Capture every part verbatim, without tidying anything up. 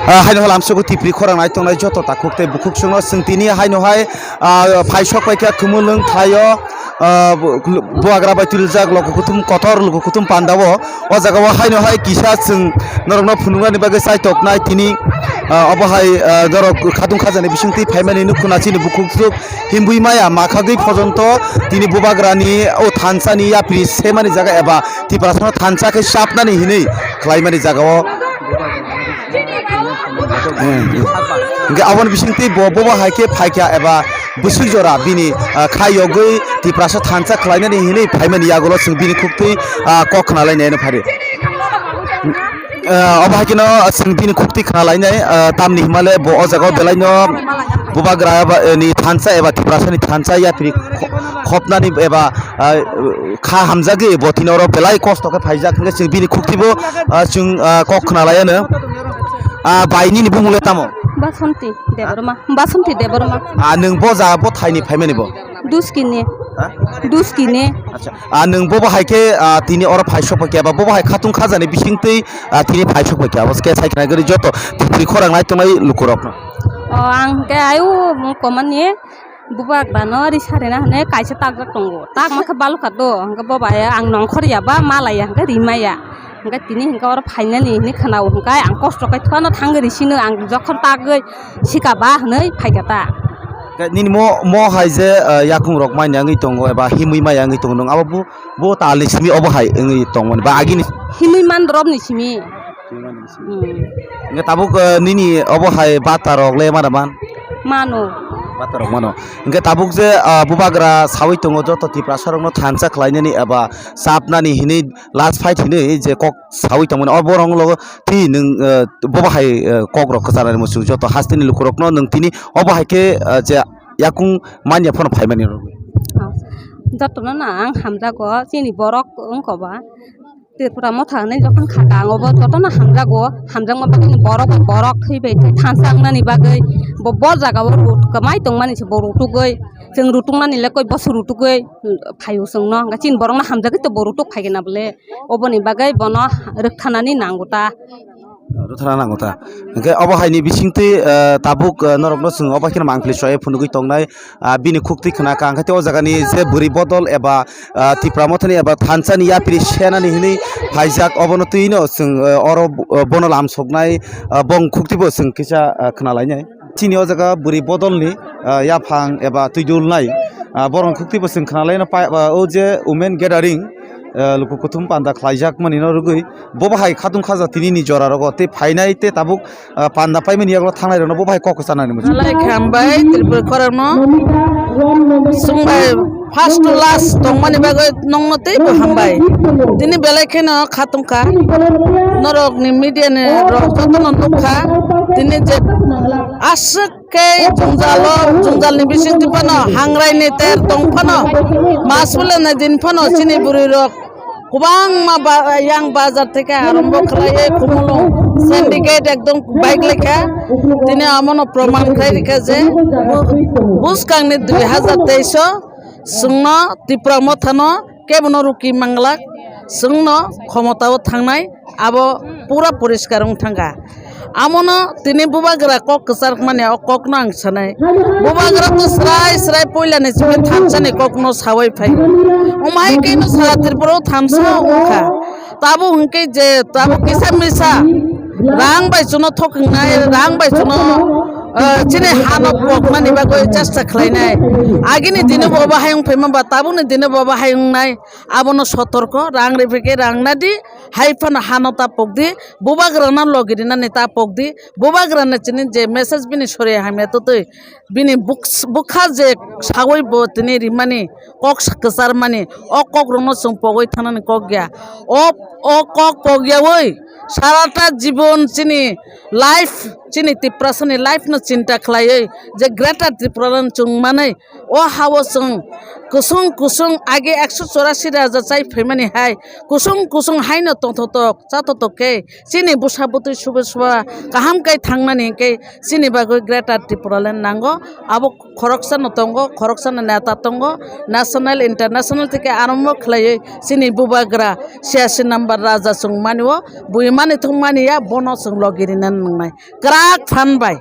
Ah, haino hal amsogo tipri khorang nai tongnai joto takhuk tei bukhuk songno chwng tini haino hai, ah, phai sok paikha Khumulwng thaio, ah, bu-, bubagra bai twiljak luku kuthum kotor luku kuthum pandao. O jagao haino hai kisa chwng norokno phunuknani bagwi chaitoknai tini, ah, obo hai, ah, norok khatung khajani bisingtwi phaimani nukhuna chini bukhuk swk himbui maya makhagwi phojonto tini bubagrani o thansani yapri semani jaga eba Tiprasano thansa khe chapnani hinwi khlaimani jagao. Hwnkhe aboni bisingtwi bo, bobo hai khe phaikha eba bwswk jora bini, ah, kha yogwi Tiprasa thansa khlainani hinwi phaimani yagulo chwng bini khuktwi, ah, kok khna lainai phari. Ah, obo hai kheno chwng bini khuktwi khna lainai, ah, tamni himale bo o jagao belaino bubagra eba, eh, ni thansa eba Tiprasani thansa yapri kho-, khopnani eba, ah, kha hamjagwi bo tini oro belai kosto khe phaijak hwnkhe chwng bini khuktibo, ah, chwng, ah, kok khna laiano. Ah, bai nini bumung le tamo? Basanti Debbarma. Basanti Debbarma. Ah, nwng bo ja bo thaini phaimani bo? Duskini. Ha? Duskini. Acha. Ah, nwng bobo hai khe, ah, tini oro phai sok paikha ba bobo hai khatung khajani bisingtwi, ah, tini phai sok paikha. Abo khe sai khna gari joto twi khorang nai tongnai lukurokno. O, ang khe ayu komani. Bubagrano ri sarina hwnwi kaisa takjak tongo. Takma khe balukha do, hwnkhe bo bai ang nongkhor ya ba malai ya hwnkhe rimaya. Hwnkhe tini hwnkhe oro phainani hwnwi khwnao hwnkhe ang kosto khai phano thangwi ri sino ang jokhon tagwi sika ba hwnwi phaikha ta. Khe nini mo, mo hai je, eh, yakung rok manya wngwi tongo eba himwi maya wngwi tongo, nwng abo bo, bo talni simi obo hai wngwi tongmani ba agini? Himwi man rokni simi. Hmm. Hingke tabuk, eh, nini obo hai bata rok le mana man? Mano. Bata rok mano. Hingke tabuk je, ah, bubagra sawi tongo joto Tiprasa rokno thansa khlainani eba chapnani hinui last fight hinui je kok sawi tongmani. O borok logo twi nwng, eh, bobo hai, eh, kok rok kwcharnani muchung joto hasteni lukurokno nwng tini obo hai khe, eh, je yakung manya phano phaimani rw. Jotono no ang hamjago chini borok wngkha ba. Tripura motha hinui jokhon kha ta, ang obo jotono hamjago, hamjakma bagwi borok bai borok thwi bai thwi thansa wngnani bagwi bo, bo jagao rut kwmai tongmani se bo rutugwi, chwng rutuknani le koi boso rutugwi phaio chwngno, hwnkhe chini borokno hamjagwi to bo rutuk phaikhe na bole, oboni bagwi bono rwkthanani nango ta. Rwkthanani nango ta. Hwnkhe obo haini bisingtwi, eh, tabuk, eh, norokno chwng obo kheno mangpili chwlaiwi phunugwi tongnai. Ah, bini khuktwi khna kha, hwnkhe tei o jagani je bwrwi bodol eba, ah, Tipra Mothani eba thansani yapri senani hinui phaijak, obono twino chwng, ah, oro bo-, ah, bono lamsoknai, ah, bong khuktwibo chwng kisa, ah, khna lainai. Chini o jaga bwrwi bodolni, ah, yaphang eba twidulnai, ah, borokni khuktwibo chwng khna laino pa-, ah, o je women gathering, ah, luku kuthum panda khlaijak manino rwgwi, bobo hai khatung khaja tinini jora rogo tei phainai tei tabuk, ah, panda paimani yago thangnai rokno bobo hai kok kwcharnani muchung. Lai kha hambai Tripura khorokno. Chwng bai first to last tongmani bagwi nokno teibo hambai. Tini belai kheno khatung kha. Norokni media ni rok jotono nuk kha. Tini je aswk khe jwngjalo, jwngjalni bisingtwi phano hangrai ni ter tong phano, mas sulani din phano chini bwrwi rok kwbangma ba-, yang bazar theke arombo khlaiwi Khumulwng syndicate ekdom bike laikha. Tini amono proman khlai rikha je bu-, buskangni dui hazar teis o chwngno Tipra Mothano kebono ruki manglak, chwngno khomotao thangnai, abo pura poriskar wng thangkha. Amono tini bubagra kok kwchar mani o kokno ang sanai. Bubagra to srai srai poilani simi thansani kokno sawai phai. Omo hai khe no sara Tripura o thansa wngkha. Tabuk hwnkhe je tabuk kisa misa rang bai chuno thoknai, rang bai chuno, eh, chini hano koknani bagwi chesta khlainai. Agini dini bo bahai wng phaima ba tabukni dini bo bahai wngnai. Abono sotorko, rang riphi khe rang nadi, hai phano hano ta pokdi, bubagrano logi rinani ta pokdi, bubagrano chini je message bini sori hamya twtwi, bini buks-, bwkha je sawi bo tini rimani, kok sa-, kwcharmani, o kokrokno chwng pogwi thanani kok ya. O, o kok pogyaui sarata jibon chini life chini Tiprasani life no chinta khlaiwi je Greater Tipraland chwng manwi o hao chwng kusung kusung age ekso chorasi raja chai phaimani hai kusung kusung haino tongthotok chathotok khe chini bwsa bwtwi suba suba kaham khe thangnani hinkhe chini bagwi Greater Tipraland nango. Abo khoroksano tongo, khoroksano neta tongo, national, international theke arombo khlaiwi chini bubagra siyasi number raja chwng mani o, bui mani thung mani ya, bono chwng logi rina nangnai. Kwrak phan bai,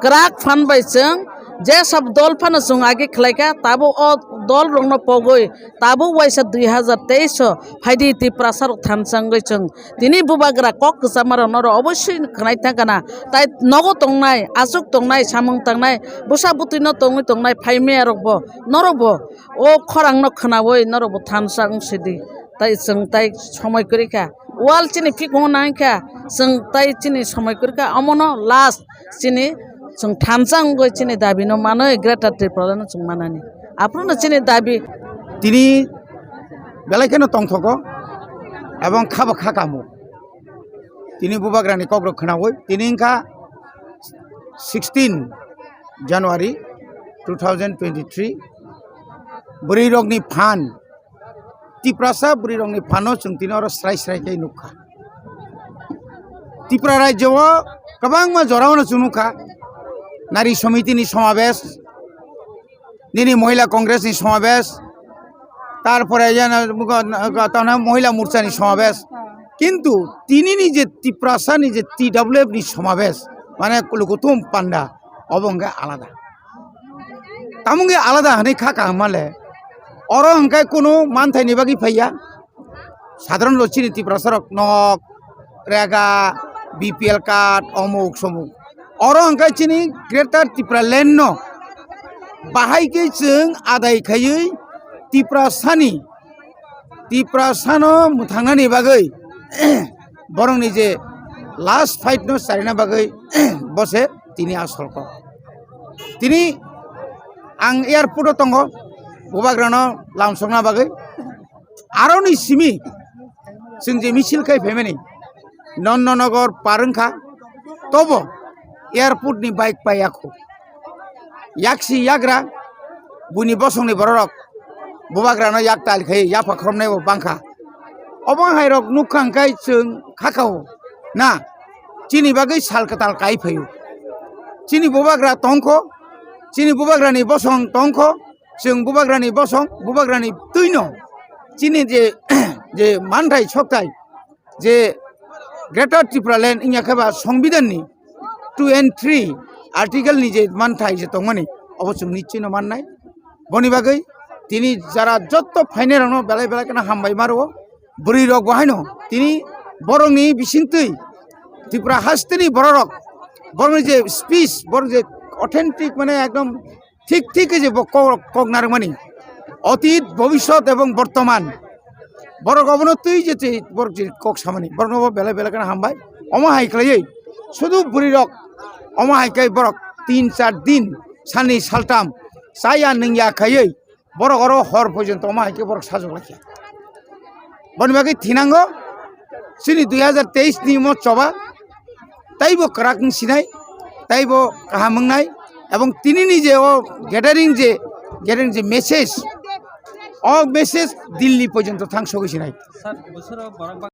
kwrak phan bai chwng je sab dol phano chwng agi khlaikha, tabuk o dol rokno pogwi tabuk waisa dui hazar teis o phaidi Tiprasa rok thansa wngwi chwng tini bubagra kok kwchama rok norok oboisoi khwnai thangkha na. Tai nogo tongnai, aswk tongnai, samung tangnai, bwsa bwtwi no tongwi tongnai, phaimaya rok bo, norok bo o khorang no khwnawi norok bo thansa wng sidi. Tai chwng tai somoi kwrwi kha, wal chini phikung nang kha, chwng tai chini somoi kwrwi kha, omo no last chini chwng thansa wngwi chini dabi no manwi Greater Tripura no chwng manani. Aphuru no chini dabi. Tini belai kheno tongthogo ebong khabo kha kamo. Tini bubagrani kokrok khwnawi tini wngkha sixteen January two thousand twenty-three. Bwrwi rokni phan, Tiprasa bwrwi rokni phano chwng tini oro srai srai khe nukha. Tripura rajyo o kwbangma jorao no chwng nukha, Nari Samiti ni somabesh, nini Mohila Congress ni somabesh, tarpore jeno, tano Mohila Morcha ni somabesh. Kintu tini ni je Tiprasa ni je T W F ni somabesh, mane Lukuthum Panda, obo hwnkhe alada. Tamo hwnkhe alada hwnwi kha kaham male, oro hwnkhe kunu manthai ni bagwi phaiya. Sadharon lo chini Tiprasa rok nok, rega, B P L card, omuk somuk. Oro hwnkhe chini Greater Tipraland no bahai khe chwng adai khaiwi Tiprasani, Tiprasano mwthangnani bagwi borokni je last fight no charina bagwi bose tini asol kok. Tini ang airport o tongo, bubagrano lamsokna bagwi. Aroni simi chwng je misil khai phaimani Nondonogor par wngkha, tobo airport ni bike pai yakho. Yaksi yagra buini bosongni bororok bubagrano yak tal khai yapha khoromnai bo bangkha. Obo hai rok nukha hwnkhe chwng khakao na chini bagwi sal kwtal kai phaio. Chini bubagra tongkho, chini bubagrani bosong tongkho, chwng bubagrani bosong, bubagrani twino chini je, je manthai sokthai, je Greater Tipraland wngya khe ba Songbidanni two and three article ni je manthai je tongmani, obo chwng nichino mannai. Boni bagwi tini jara jotto phainai rokno belai belai kheno hambai ma rwo. Bwrwi rok bo haino tini borokni bisingtwi Tripura hasteni bororok, borokni je speech, borok je authentic, mane ekdom thik thik khe je bo kok, kok narwkmani, otit, bobisot ebong bortoman borok obono twi je twi borok je kok samani, borokno bo belai belai kheno hambai. Omo hai khlaiwi sudu bwrwi rok omo hai khe borok tin char din, salni saltam chaya nungya khaiwi borok oro hor porjonto omo hai khe borok sajwk laikha. Boni bagwi thinango chini dui hazar teis ni mo choba taibo kwrak wng sinai, taibo kaham wngnai, ebong tinini je o gathering je, gathering je message, o message Delhi porjonto thang sogwi sinai.